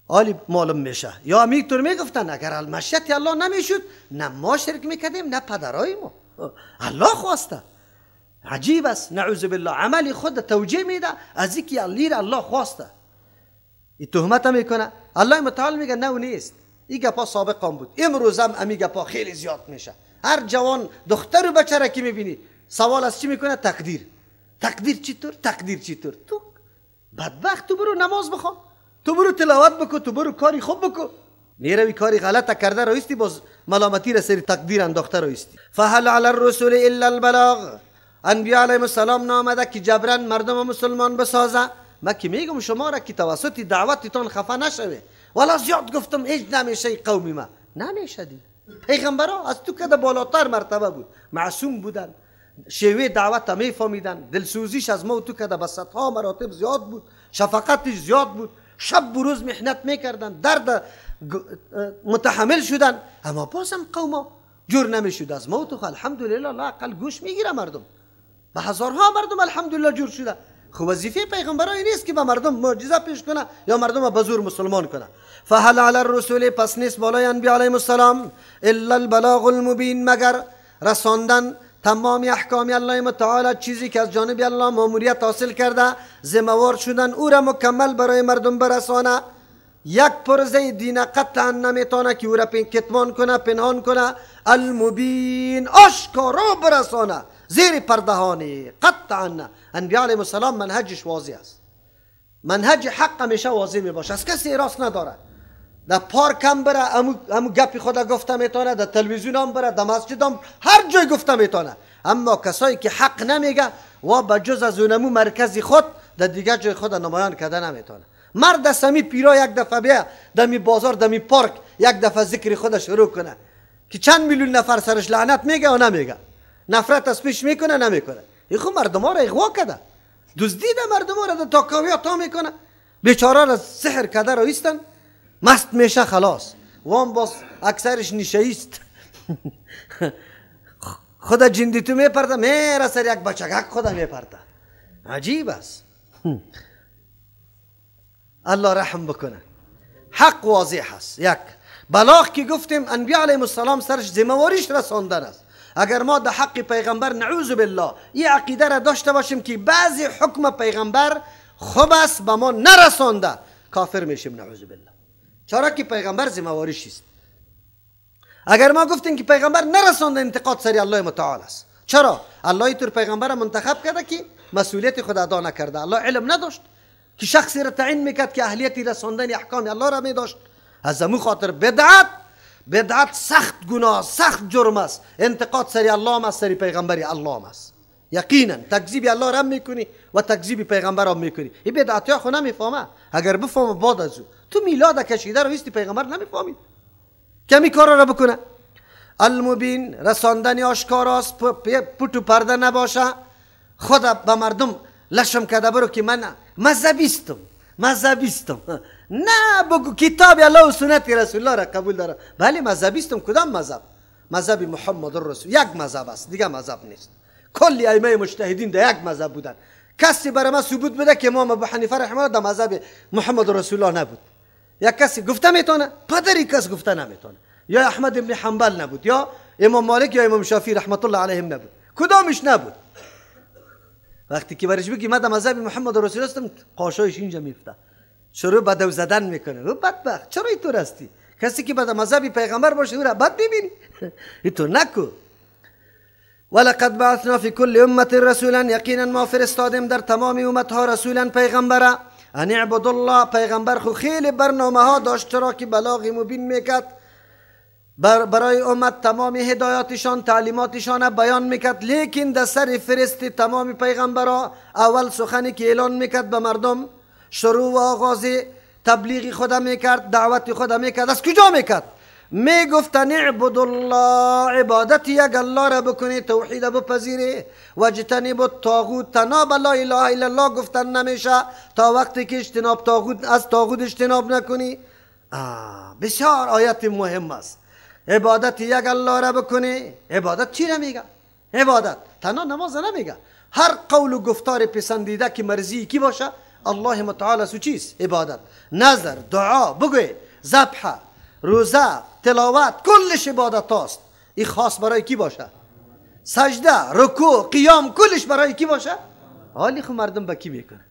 آلی معلوم میشه. یا میتور میگفتن اگر مشیت الله نمیشد نه ما شرک میکردیم نه پدرای ما، الله خواسته. عجیب است، نعوذ بالله. عمل خود توجیه میده از اینکه الله خواسته. این تهمت میکنه. الله متعال میگه نه نیست. این گپا سابق هم بود، امروز هم امی گپا خیلی زیاد میشه. هر جوان دختر و بچه را که میبینی سوال از چی میکنه؟ تقدیر. تقدیر چطور؟ تقدیر چطور؟ تو بدبخت، تو برو نماز بخوان، تو برو تلاوت بکن، تو برو کاری خوب بکن. میروی کاری غلط کرده رایستی، باز ملامتی را سر تقدیر انداخته رایستی. فهل علی الرسول الا البلاغ. انبیاء علیهم السلام نامده که جبران مردم مسلمان بسازه. ما که میگم شما را که توسط دعوتتان خفه نشوه، والا زیاد گفتم هیچ نمیشه قومی ما نمیشه دی. پیغمبرا از تو که بالاتر مرتبه بود، معصوم بودن، شیوه دعوت میفهمیدن، دلسوزیش از ما و تو که به صدها مراتب زیاد بود، شفقتش زیاد بود، شب و روز محنت میکردن، درد متحمل شدن، اما بازم قوما جور نمیشد. از ما و تو الحمدلله لااقل گوش میگیره مردم، به هزارها مردم الحمدلله جور شده. خب وظیفه پیغمبرای نیست که به مردم معجزه پیش کنه یا مردم به زور مسلمان کنه. فهل علی الرسول، پس نیست بالای انبیاء علیهم السلام الا البلاغ المبین، مگر رساندن تمام احکام الله متعال، چیزی که از جانب الله ماموریت حاصل کرده، ذمه‌وار شدن او را مکمل برای مردم برسانه. یک پرزه دین قطعا نمیتونه که او را کتمان کنه، پنهان کنه. المبین، آشکارا برسانه، زیر پردهانی قطعا. انبیاء علیهم السلام منهجش واضح است، منهج حق همیشه واضح می باشه، از کسی راست نداره. در پارک هم بره امو گپی خدا گفته میتونه، در تلویزیون هم بره، در مسجد هم، هر جای گفته میتونه. اما کسایی که حق نمیگه و به جز از اونمو مرکز خود در دیگر جای خود نمایان کرده نمیتونه. مرد سمی پیرا یک دفعه بیا دمی بازار دمی پارک یک دفعه ذکر خود شروع کنه که چند میلیون نفر سرش لعنت میگه و نمیگه، نفرت از پیش میکنه نمیکنه. این خب مردم ها را اغوا کرده، دزدیده مردم ها را تا تا میکنه، بیچاره را سحر کرده را ایستن، مست میشه خلاص. وام باز اکثرش نیشه‌ایست. خدا جندی تو میپرده میره سر یک بچگک خدا میپرده. عجیب است. الله رحم بکنه. حق واضح است. یک بلاغ که گفتیم انبیاء علیهم السلام سرش ذمه‌واریش رساندن است. اگر ما در حق پیغمبر نعوذ بالله این عقیده را داشته باشیم که بعضی حکم پیغمبر خوب است به ما نرسانده، کافر میشیم نعوذ بالله. چرا که پیغمبر ذمه‌واریش است. اگر ما گفتیم که پیغمبر نرسانده، انتقاد سری الله متعال است. چرا؟ الله اینطور پیغمبر منتخب کرده که مسئولیت خود ادا نکرده. الله علم نداشت که شخصی را تعیین میکرد که اهلیت رساندن احکام الله را میداشت. از امو خاطر بدعت سخت گناه، سخت جرم است. انتقاد سری الله است، سری پیغمبری الله است. یقینا تکذیب الله را میکنی و تکذیب پیغمبر را میکنی. این بدعت ها خو نمیفهمه. اگر بفهمه بعد از او تو میلاد کشیده رو ایستی پیغمبر نمیفهمید کمی کارا را بکنه. المبین، رساندن آشکاراست، پوت و پرده نباشه. خدا به مردم لشم کرده برو که من مذهبیستم، مذهبیستم. نه بگو کتاب الله و سنت رسول الله را قبول دارم. بله مذهبیستم. کدام مذهب؟ مذهب محمد رسول. یک مذهب است، دیگه مذهب نیست. کلی ائمه مجتهدین در یک مذهب بودن. کسی برای ما ثبوت بده که امام ابو حنیفه رحمه الله در مذهب محمد رسول الله نبود. یک کسی گفته میتونه، پدری کس گفته نمیتونه. یا احمد ابن حنبل نبود، یا امام مالک یا امام شافعی رحمت الله علیهم نبود، کدامش نبود. وقتی که برش بگی من در مذهب محمد رسول هستم، قاشایش اینجا میفته، شروع بدو زدن میکنه. او بدبخت، چرا اینطور هستی؟ کسی که به مذهب پیغمبر باشه او را بد میبینی؟ اینطور نکو. ولقد بعثنا فی کل امة رسولا، یقینا ما فرستادیم در تمام امتها رسولا پیغمبره، ان اعبدوا الله. پیغمبر خو خیلی برنامه ها داشت، چرا که بلاغ مبین میکرد برای امت، تمام هدایاتشان تعلیماتشان بیان میکرد. لیکن در سر فرست تمام پیغمبرها اول سخنی که اعلان میکرد به مردم، شروع و آغاز تبلیغ خود میکرد، دعوت خود میکرد. از کجا میکرد؟ میگفت نعبد الله، عبادت یک الله را بکنی، توحید بپذیری، واجتنب الطاغوت، تناب لا اله الا الله گفتن نمیشه تا وقتی که اجتناب طاغوت، از طاغوت اجتناب نکنی. بسیار آیت مهم است. عبادت یک الله را بکنی. عبادت چی نمیگه؟ عبادت تنها نماز نمیگه. هر قول و گفتار پسندیده که مرضی کی باشه الله متعال است. و چیست؟ عبادت، نظر، دعا، بگوی، ذبح، روزه، تلاوت، کلش عبادت است. این خاص برای کی باشه؟ سجده، رکوع، قیام، کلش برای کی باشه؟ حالی خو مردم به کی میکنه؟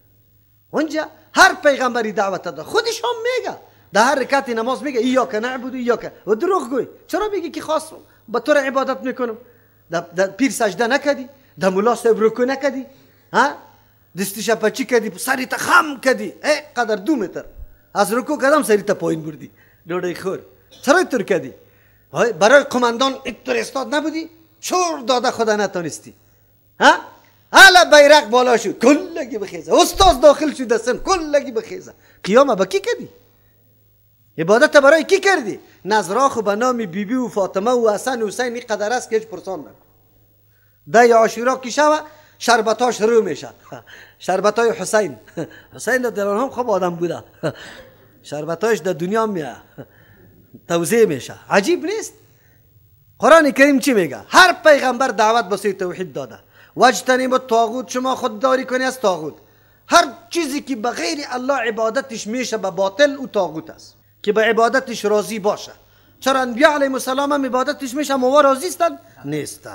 اونجا هر پیغمبری دعوت داد، خودش هم میگه در هر رکعت نماز میگه ایاک نعبد و ایاک، و دروغ گوی. چرا میگی که خاص به تو عبادت میکنم؟ در پیر سجده نکدی، در ملا صاحب رکوع نکدی، ها دستش پچی کدی، سریت خم کدی، ای قدر 2 متر از رکوع کدام سریت پایین بردی ډوډۍ خور، چرا اینطور کدی؟ برای قماندان اینطور استاد نبودی؟ چور داده خدا نتونستی، ها؟ حالا بیرق بالا شد کلگی بخیزه، استاد داخل شد دستم کلگی بخیزه. قیامه با کی کردی؟ عبادت برای کی کردی؟ نظراخ به نام بیبی بی و فاطمه و حسن و حسین اینقدر است که هیچ پرسان نکن. ده عاشورا کی شوه شربتاش رو میشه، شربتای حسین. حسین در هم خوب آدم بوده، شربتایش در دنیا میه توزیع میشه. عجیب نیست؟ قرآن کریم چی میگه؟ هر پیغمبر دعوت به سوی توحید داده. واجتنبوا الطاغوت، شما خودداری کنی از طاغوت. هر چیزی که به غیر الله عبادتش میشه به باطل، او طاغوت است که به عبادتش راضی باشه. چرا انبیا علیهم السلام هم عبادتش میشه اما راضی هستن؟ نیست.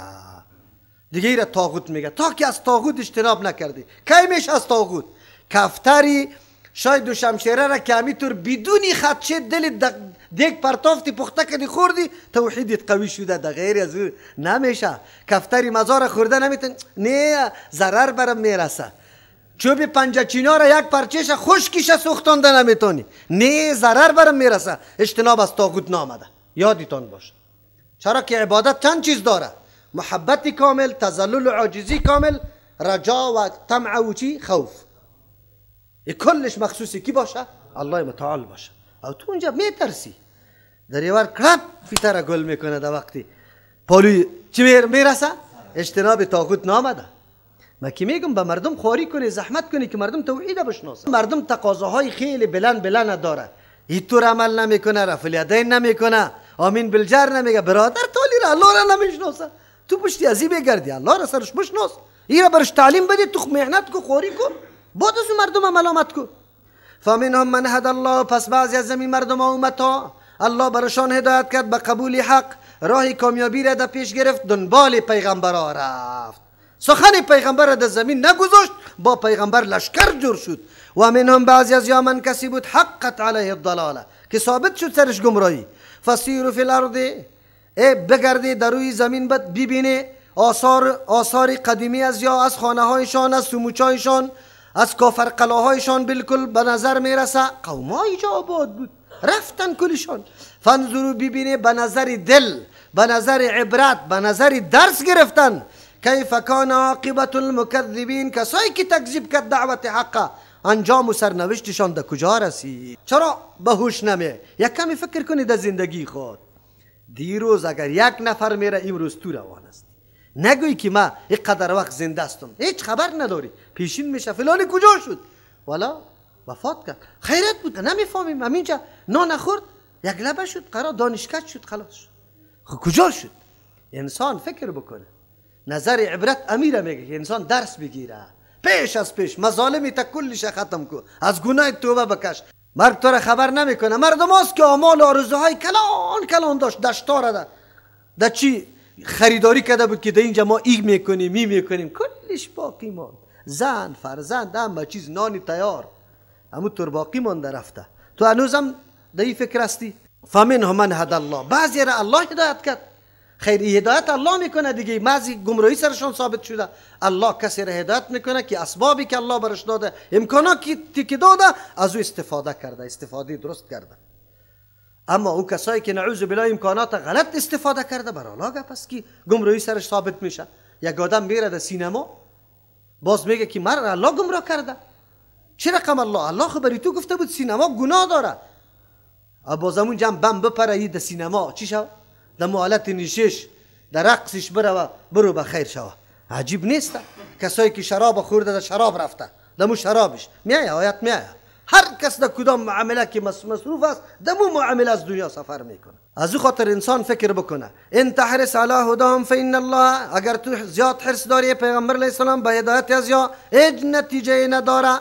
دیگه ایره طاغوت میگه. تا که از طاغوت اجتناب نکردی. کی میشه از طاغوت؟ کفتری شاید دو شمشیره را که همیطور بدونی خدشه دل دیگ پرتافتی پخته کردی خوردی، توحیدت قوی شده. در غیر از او نمیشه. کفتری مزار خورده نمیتون، نه ضرر برم میرسه. چوب پنجه چینا را یک پرچهش خشکیش سوختانده نمیتونی، نه ضرر برم میرسه. اجتناب از طاغوت نامده، یادتان باشه. چرا که عبادت چند چیز داره: محبت کامل، تذلل و عاجزی کامل، رجا و طمع و چی؟ خوف. کلش مخصوصی کی باشه؟ الله متعال باشه. او تو اونجا میترسی، در یه ور کرپ فیتر گل میکنه، در وقتی پالوی چی میرسه؟ اجتناب طاغوت نامده. ما که میگم به مردم خواری کنی، زحمت کنی که مردم توحید بشناسن. مردم تقاضاهای خیلی بلند بلند داره، اینطور عمل نمیکنه، رفع الیدین نمیکنه، آمین بالجر نمیگه. برادر تالی را الله را نمیشناسه، تو پشتی ازی بگردی، الله را سرش بشناس، این را برش تعلیم بده، تو محنت کو، خواری کو، بعد از مردم ملامت کو. فمنهم من هدى الله، پس بعضی از این مردم امتا الله برشان هدایت کرد به قبول حق، راه کامیابی را در پیش گرفت، دنبال پیغمبرا رفت، سخن پیغمبر را در زمین نگذاشت، با پیغمبر لشکر جور شد. و منهم بعضی از یا من کسی بود حقت علیه الضلاله، که ثابت شد سرش گمراهی. فسیروا فی الارض، ای بگردی در روی زمین، بد ببینی آثار قدیمی از یا از خانه هایشان، از سموچایشان، از کافر قلاهایشان بالکل به نظر میرسه. قومای جا آباد بود، رفتن کلشان. فانظروا، ببینی به نظر دل، به نظر عبرت، به نظر درس گرفتن. کیف کان عاقبت المکذبین، کسایی که تکذیب کرد دعوت حق، انجام و سرنوشتشان در کجا رسید؟ چرا به هوش نمی؟ یک کمی فکر کنید در زندگی خود. دیروز اگر یک نفر میره، امروز تو روان است. نگویی که ما اینقدر وقت زنده هستم، هیچ خبر نداری، پیشین میشه فلانی کجا شد، والا وفات کرد، خیرت بود، نمیفهمیم، همینجا نان خورد، یک لبه شد، قرار دانشکد شد، خلاص شد. خب کجا شد؟ انسان فکر بکنه. نظر عبرت امیره میگه که انسان درس بگیره، پیش از پیش مظالمی تا کلش ختم کو، از گناه توبه بکش. مرد تو را خبر نمیکنه. مردم هاست که آمال و آرزوهای کلان کلان داشت، دشتا را ده چی خریداری کرده بود که در اینجا ما ایگ میکنیم، می میکنیم، کلش باقی ماند. زن، فرزند، همه چیز، نانی تیار، همون طور باقی مانده رفته. تو هنوزم در این فکر هستی؟ فمنهم من هدى الله، بعضی را الله هدایت کرد. خیر هدایت الله میکنه دیگه، بعضی گمراهی سرشان ثابت شده. الله کسی را هدایت میکنه که اسبابی که الله برش داده، امکاناتی که داده، از او استفاده کرده، استفاده درست کرده. اما او کسایی که نعوذ بالله امکانات غلط استفاده کرده، بر الله گپ است که گمراهی سرش ثابت میشه. یک آدم میره در سینما، باز میگه که مرا الله گمراه کرده. چه رقم الله؟ الله خو بری تو گفته بود سینما گناه داره. باز همون جمع بم بپره در سینما چی شد؟ در حالت نشش، در رقصش بره برو به خیر شوه. عجیب نیست؟ کسایی که شراب خورده در شراب رفته، دمو شرابش میایه، آیت میایه. هر کس در کدام معامله که مصروف است، دمو معامله از دنیا سفر میکنه. از او خاطر انسان فکر بکنه. ان تحرص علی هداهم فان الله، اگر تو زیاد حرص داری پیغمبر علیه السلام به هدایت از یا، هیچ نتیجه نداره.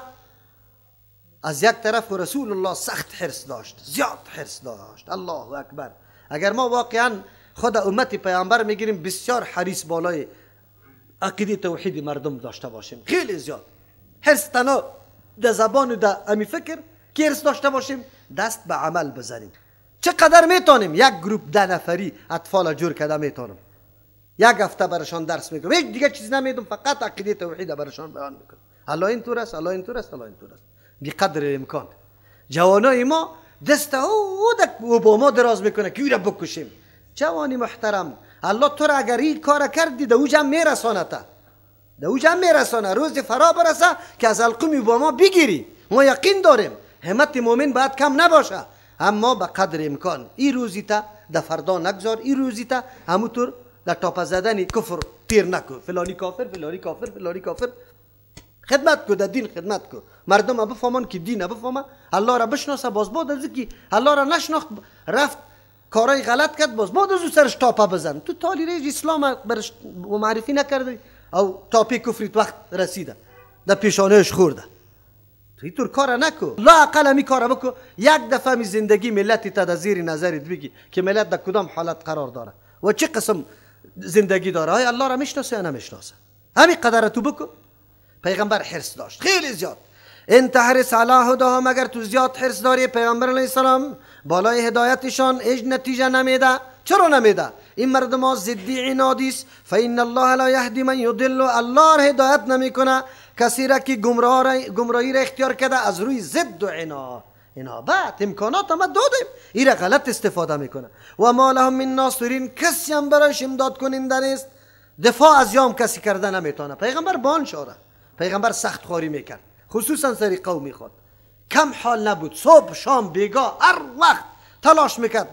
از یک طرف رسول الله سخت حرص داشت، زیاد حرص داشت. الله اکبر. اگر ما واقعا خود امت پیامبر میگیریم، بسیار حریص بالای عقیده توحید مردم داشته باشیم، خیلی زیاد حرص، تنها در زبان و در امی فکر که حرص داشته باشیم، دست به عمل بزنیم. چقدر میتونیم یک گروپ 10 نفری اطفال جور کرده میتونم یک هفته برشان درس میکنم، هیچ دیگه چیز نمیدم، فقط عقیده توحید برشان بیان میکنم. الله اینطور است، الله اینطور است، الله اینطور است، بی قدر امکان. جوانای ما دست او اوباما دراز میکنه که او را بکشیم. جوانی محترم، الله تو را اگر این کار کردی در اوج هم میرسانه، در اوج هم میرسانه، روز فرا برسه که از القم اوباما بگیری. ما یقین داریم همت مؤمن باید کم نباشه، اما به قدر امکان این روزی تا در فردا نگذار، این روزی تا همونطور در تاپه زدن کفر تیر نکن، فلانی کافر، فلانی کافر، فلانی کافر. خدمت کو، در دین خدمت کو، مردم بفهمن که دین بفهمه، الله را بشناسه. باز بعد از که الله را نشناخت رفت کارای غلط کرد، باز بعد از او سرش تاپه بزن. تو تالی ریج اسلام برش معرفی نکردی او تاپه کفری وقت رسیده در پیشانهش خورده. تو اینطور کار نکو، لا اقل همی کار بکو. یک دفعه می زندگی ملتی تا در زیر نظرت بگی که ملت در کدام حالت قرار داره و چه قسم زندگی داره، آیا الله را میشناسه یا نمیشناسه. همین قدر تو بکو. پیغمبر حرص داشت خیلی زیاد. ان تحرص علی هداهم، اگر تو زیاد حرص داری پیغمبر علیه السلام بالای هدایتشان هیچ نتیجه نمیده. چرا نمیده؟ این مردم ها ضدی عنادی است. فان الله لا یهدی من یضل، الله هدایت نمیکنه کسی را که گمراهی را اختیار کرده از روی ضد و عناد. عنابت امکانات ما دادیم، این را غلط استفاده میکنه. و ما لهم من ناصرین، کسی هم برایش امداد کننده نیست، دفاع از یام کسی کرده نمیتونه. پیغمبر بان شاره، پیغمبر سخت خواری میکرد، خصوصا سری قومی خود. کم حال نبود، صبح شام بیگاه هر وقت تلاش میکرد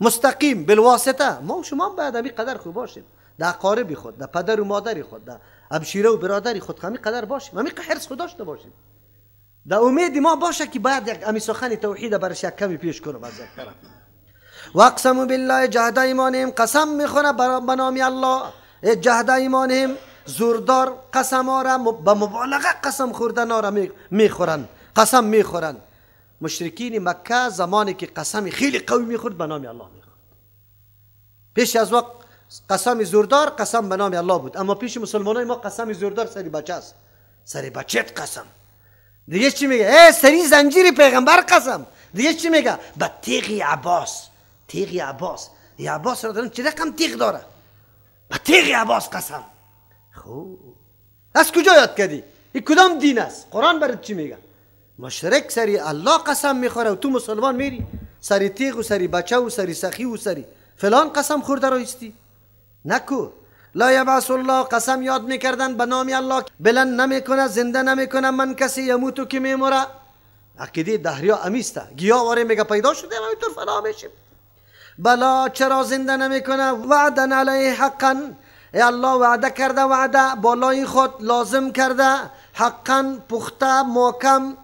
مستقیم بالواسطه. ما و شما باید همین قدر خوب باشیم، در اقارب خود، در پدر و مادر خود، در ابشیره و برادر خود، همین قدر باشیم، همین حرص خود داشته باشیم. در امید ما باشه که باید یک امی سخن توحید برش یک کمی پیش کنم از یک طرف. و اقسم بالله جهد ایمانهم، قسم میخوره به نام الله، جهد ایمانهم زوردار قسم ها را به مبالغه قسم خوردن ها را میخورن، قسم میخورن. مشرکین مکه زمانی که قسم خیلی قوی میخورد به نام الله میخورد. پیش از وقت قسم زوردار قسم به نام الله بود، اما پیش مسلمانای ما قسم زوردار سری بچه است، سری بچت قسم. دیگه چی میگه؟ ای سری زنجیر پیغمبر قسم. دیگه چی میگه؟ به تیغ عباس، تیغ عباس، ای عباس را دارم چه رقم تیغ داره، به تیغ عباس قسم. خب از کجا یاد کردی؟ این کدام دین است؟ قرآن برات چی میگه؟ مشرک سری الله قسم میخوره و تو مسلمان میری سری تیغ و سری بچه و سری سخی و سری فلان قسم خورده را ایستی. نکو. لا یبعث الله، قسم یاد میکردن به نام الله، بلند نمیکنه، زنده نمیکنه من کسی یموتو که میموره. عقیده دهریا امیسته، گیا واره میگه پیدا شده همینطور فنا میشیم. بلا چرا زنده نمیکنه؟ وعدا علیه حقا، ای الله وعده کرده، وعده بالای خود لازم کرده، حقا پخته محکم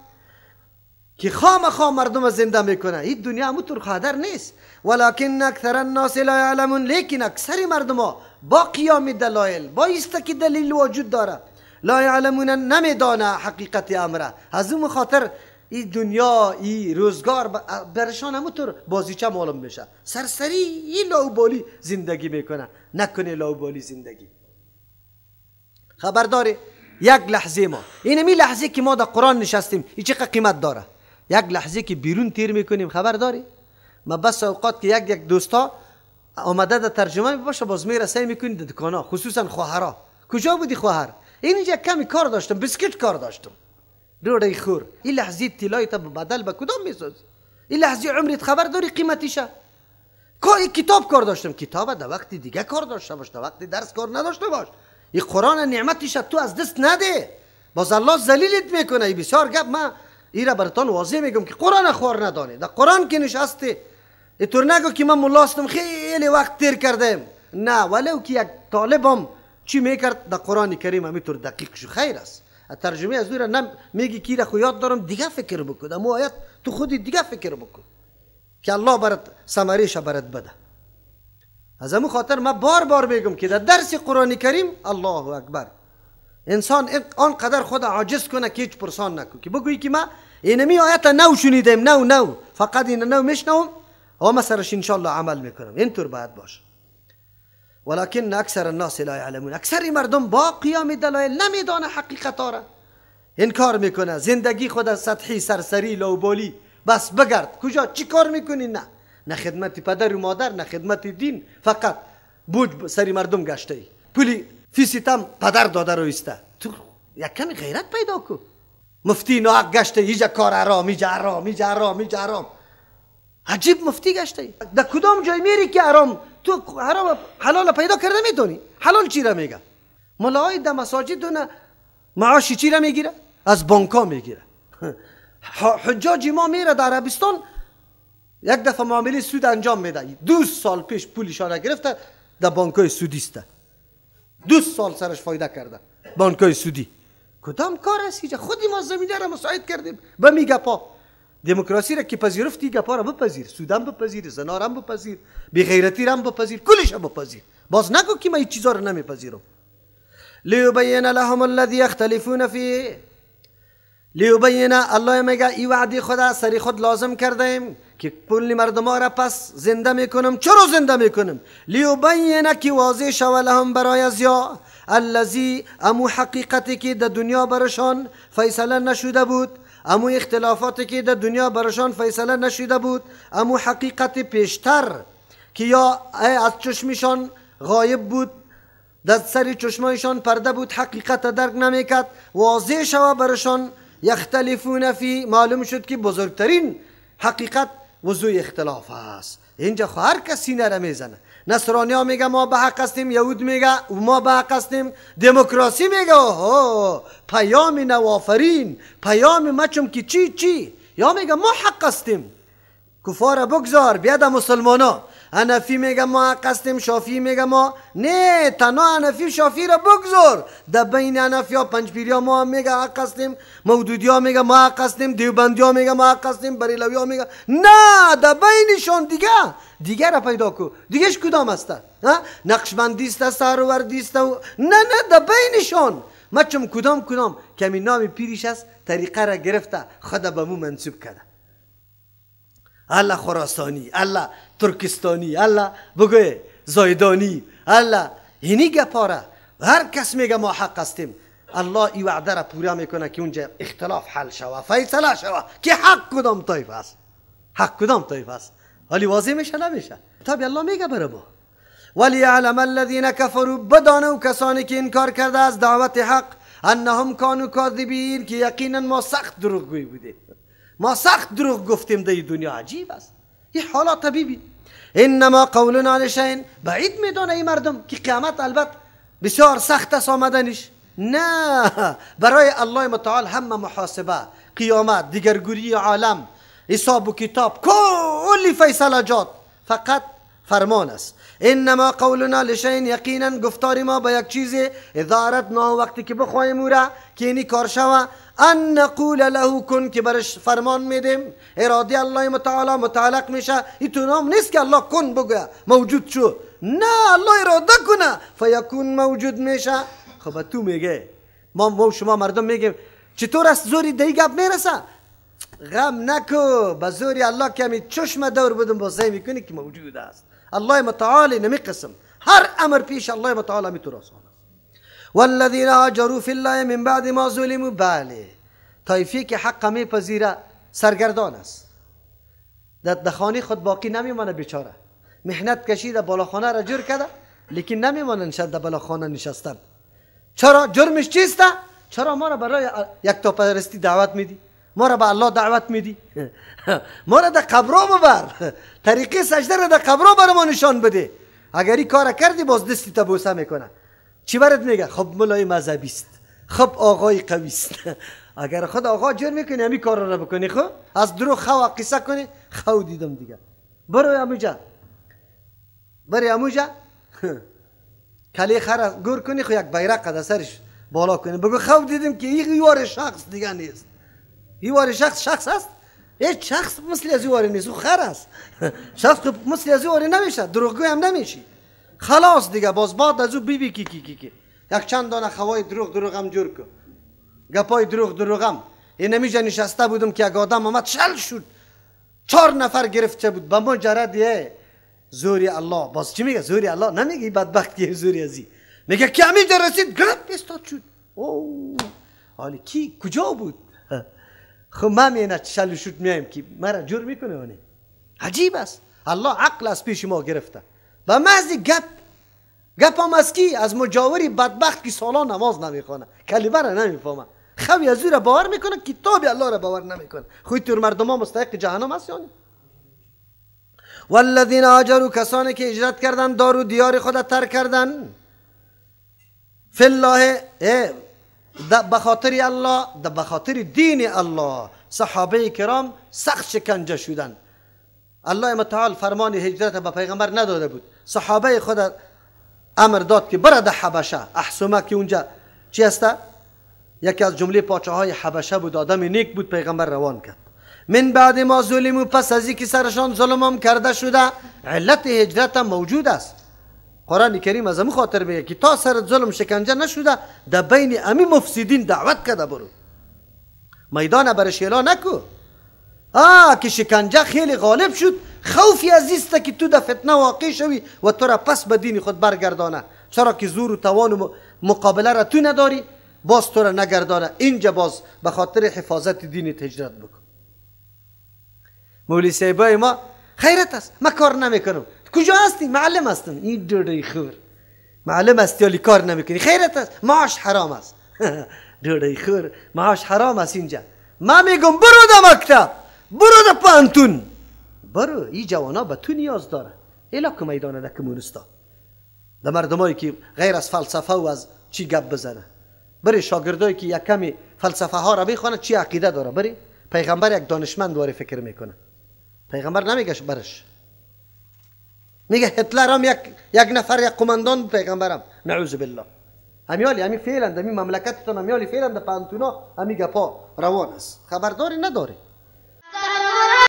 که خامخا مردم زنده میکنه. این دنیا همونطور خادر نیست. ولکن اکثر الناس لا یعلمون، لیکن اکثر مردم ها با قیام دلایل، با ایست که دلیل وجود داره، لا یعلمون نمیدانه حقیقت امره. از اون خاطر این دنیا، این روزگار برشان همونطور بازیچه معلوم میشه، سرسری این لاوبالی زندگی میکنه. نکنه لاوبالی زندگی. خبرداره یک لحظه ما، اینمی لحظه که ما در قرآن نشستیم این چقدر قیمت داره. یک لحظه که بیرون تیر میکنیم خبر داری؟ ما بس اوقات که یک یک دوستا آمده در ترجمه باشه باز میره سعی میکنی در دکانا، خصوصا خواهرا. کجا بودی خواهر؟ اینجا کمی کار داشتم، بسکت کار داشتم، دوره خور. این لحظه طلای تا بدل به کدام میسازی؟ این لحظه عمرت خبر داری قیمتیشه؟ کتاب کار داشتم، کتاب در وقت دیگه کار داشته باش، در وقت درس کار نداشته باش. این قرآن نعمتیشه تو از دست نده، باز الله ذلیلت میکنه. این بسیار گپ ما ایرا براتون واضح میگم که قرآن خوار ندانه. در قرآن که نشسته اینطور نگو که من ملا هستم خیلی وقت تیر کردم، نه، ولو که یک طالبم چی میکرد در قرآن کریم همینطور دقیق شو، خیر است. ترجمه از دور نه میگی کی را خو یاد دارم، دیگه فکر بکن، اما آیت تو خودی دیگه فکر بکن که الله برات ثمرهش برات بده. از همون خاطر ما بار بار میگم که در درس قرآن کریم الله اکبر انسان آنقدر خود عاجز کنه که هیچ پرسان نکن که بگویی که ما اینمی آیت نو شنیدیم، نو نو فقط این نو میشنوم و ما سرش انشالله عمل میکنم. اینطور باید باشه. ولكن اکثر الناس لا یعلمون. اکثر مردم با قیام دلایل نمیدانه حقیقت را، انکار میکنه. زندگی خود سطحی، سرسری، لوبالی، بس بگرد کجا چی کار میکنی؟ نه، نه خدمت پدر و مادر، نه خدمت دین، فقط بوج سری مردم گشته ای، پولی فیسیتم پدر داده رو ایسته. تو یک کمی غیرت پیدا کو. مفتی ناحق گشته، ایجا کار حرام، ایجا حرام، ایجا حرام، ایجا حرام. عجیب مفتی گشته ای. در کدام جای میری که حرام؟ تو حرام حلال پیدا کرده میتونی؟ حلال چی را میگه؟ ملاهای در مساجد نه معاش چی را میگیره؟ از بانکا میگیره. حجاج ما میره در عربستان یک دفعه معامله سود انجام میده، 2 سال پیش پولشان گرفته در بانکای سودیسته، 2 سال سرش فایده کرده بانکای سودی. کدام کار است اینجا؟ خودی ما زمینه را مساعد کردیم به می گپا. دموکراسی را که پذیرفتی گپا را بپذیر، سودم بپذیر، زنا را بپذیر، بی غیرتی را بپذیر، کلش بپذیر. باز نگو که من این چیزا را نمیپذیرم. لیبین لهم الذی یختلفون فیه. لیبین، الله میگه ای وعده خدا سری خود لازم کردیم که کل مردم را پس زنده میکنم. چرا زنده میکنم؟ لیبین که واضح شوه لهم برای از یا الذی، امو حقیقتی که در دنیا برشان فیصله نشده بود، امو اختلافاتی که در دنیا برشان فیصله نشده بود، امو حقیقت پیشتر که یا از چشمشان غایب بود، در سر چشمایشان پرده بود، حقیقت درک نمیکرد، واضح شوه برشان. یختلفون فی، معلوم شد که بزرگترین حقیقت وضوع اختلاف است. اینجا خو هر کس سینه را میزنه. نصرانی ها میگه ما به حق هستیم، یهود میگه ما به حق هستیم، دموکراسی میگه اوه پیام نوافرین، پیام مچم که چی چی، یا میگه ما حق هستیم. کفار بگذار بیاد مسلمانا. حنفی میگه ما حق هستیم، شافعی میگه ما نه، تنها حنفی شافعی را بگذار. در بین حنفی ها پنجپیری ها ما میگه حق هستیم، مودودی ها میگه ما حق هستیم، دیوبندی ها میگه ما حق هستیم، بریلوی ها میگه نه. در بینشان دیگه را پیدا کو، دیگهش کدام است؟ نقشبندی است، سهروردی است، نه نه در بینشان مچم کدام کدام کمی نام پیریش است، طریقه را گرفته خود به مو منسوب کرده. الله خراسانی، الله ترکستانی، الله بگوی زایدانی، الله اینی گپاره. هر کس میگه ما حق هستیم. الله ای وعده را پورا میکنه که اونجا اختلاف حل شوه، فیصله شوه که حق کدام طایف است، حق کدام طایف است. ولی واضح میشه نمیشه؟ تابع الله میگه برای ما. ولیعلم الذین کفروا، بدانو کسانی که انکار کرده از دعوت حق، انهم کانوا کاذبین، که یقینا ما سخت دروغگوی بودیم، ما سخت دروغ گفتیم در دنیا. عجیب است این حالات ببین. انما قولنا لشیء، بعید میدانه این مردم که قیامت البته بسیار سخت است آمدنش. نه، برای الله متعال همه محاسبه، قیامت، دیگرگوری عالم، حساب و کتاب، کلی فیصله جات، فقط فرمان است. انما قولنا لشیء، یقینا گفتار ما به یک چیز، اذا اردنا، وقتی که بخوایم او را که اینی کار شوه، ان نقول له کن، که برش فرمان میدیم، اراده الله متعالی متعلق میشه. این تو نام نیست که الله کن بگه موجود شو، نه، الله اراده کنه فیکون موجود میشه. خب تو میگه ما شما مردم میگیم چطور است زوری دی گپ میرسه؟ غم نکو، به زوری الله کمی چشم دور بدم بازی میکنی که موجود است. الله متعالی نمی قسم هر امر پیش الله متعالی میتونه آسان است. والذین هاجروا فی الله من بعد ما ظلموا، بله طایفی که حق میپذیره سرگردان است، در خانه خود باقی نمیمانه بیچاره، محنت کشیده بالاخانه را جور کرده، لیکن نمیمانه نشد در بالاخانه نشستن. چرا؟ جرمش چیست؟ چرا ما را برای یکتاپرستی دعوت میدی؟ ما را به الله دعوت میدی؟ ما را در قبرا ببر، طریقه سجده را در قبرا بر ما نشان بده. اگر این کار کردی باز دستی تا بوسه میکنه. چی برات میگه؟ خب ملای مذهبی است، خب آقای قوی است. اگر خود آقا جور میکنی همین کار را بکنی، خب از درو خو قصه کنی، خو دیدم دیگه، برو اموجا، برو اموجا کلی خر گور کنی، خو یک بیرق در سرش بالا کنی، بگو خو دیدم که این یار شخص دیگه نیست. این شخص شخص است؟ هیچ شخص مثل از این نیست، او خر است. شخص مثل از این نمیشه، دروغگوی هم نمیشی. خلاص دیگه، باز بعد از او بی بی کی کی کی کی یک چند دانه خوای دروغ دروغم جور کن، گپای دروغ دروغم. این نمیجا نشسته بودم که یک آدم آمد شل شد، 4 نفر گرفته بود به مجرد زوری الله. باز چی میگه؟ زوری الله نمیگه، بدبخت که زوری ازی میگه که همینجا رسید گرفت استاد شد. اوه حالی کی کجا بود؟ خب من اینه شل شد میایم که مرا جور میکنه. اونی عجیب است. الله عقل از پیش ما گرفته به محض گپ گپ هم از کی؟ از مجاوری بدبخت که سالا نماز نمیخوانه، کلمه را نمیفهمه، خوی از او را باور میکنه، کتاب الله را باور نمیکنه. خوی تور مردم ها مستحق جهنم است. یعنی والذین هاجروا، کسانی که هجرت کردن، دار و دیار خود ترک کردن، فی الله، به خاطر الله، به خاطر دین الله. صحابه کرام سخت شکنجه شدن. الله متعال فرمان هجرت به پیغمبر نداده بود، صحابه خود امر داد که بره در حبشه. احسومه که اونجا چی هسته؟ یکی از جمله پاچه های حبشه بود، آدم نیک بود، پیغمبر روان کرد. من بعد ما ظلموا، پس از اینکه سرشان ظلم هم کرده شده، علت هجرت هم موجود است. قرآن کریم از همون خاطر میگه که تا سر ظلم شکنجه نشده در بین امی مفسدین دعوت کرده برو، میدان برش اعلا نکو. که شکنجه خیلی غالب شد، خوفی از است که تو در فتنه واقع شوی و تو را پس به دین خود برگردانه، چرا که زور و توان و مقابله را تو نداری، باز تو را نگردانه. اینجا باز به خاطر حفاظت دین هجرت بکن. مولوی صاحبای ما خیرت است، ما کار نمیکنم. کجا هستی؟ معلم هستم. این دوڑی خور معلم هستی ولی کار نمیکنی، خیرت است، معاش حرام است. دوڑی خور معاش حرام است. اینجا ما میگم برو در مکتب، برو در پانتون، برو. این جوانا به تو نیاز داره. الا که میدانه در کمونستا، در مردمایی که غیر از فلسفه و از چی گپ بزنه. بری شاگردایی که یک کمی فلسفه ها را میخوانه چی عقیده داره. بری پیغمبر یک دانشمند واری فکر میکنه، پیغمبر نمیگه برش، میگه هتلر هم یک نفر یک قماندان پیغمبرم، نعوذ بالله. همیالی همی فعلا در مملکتتون، همیالی فعلا در پانتونا همی گپا روان است، خبرداری نداره.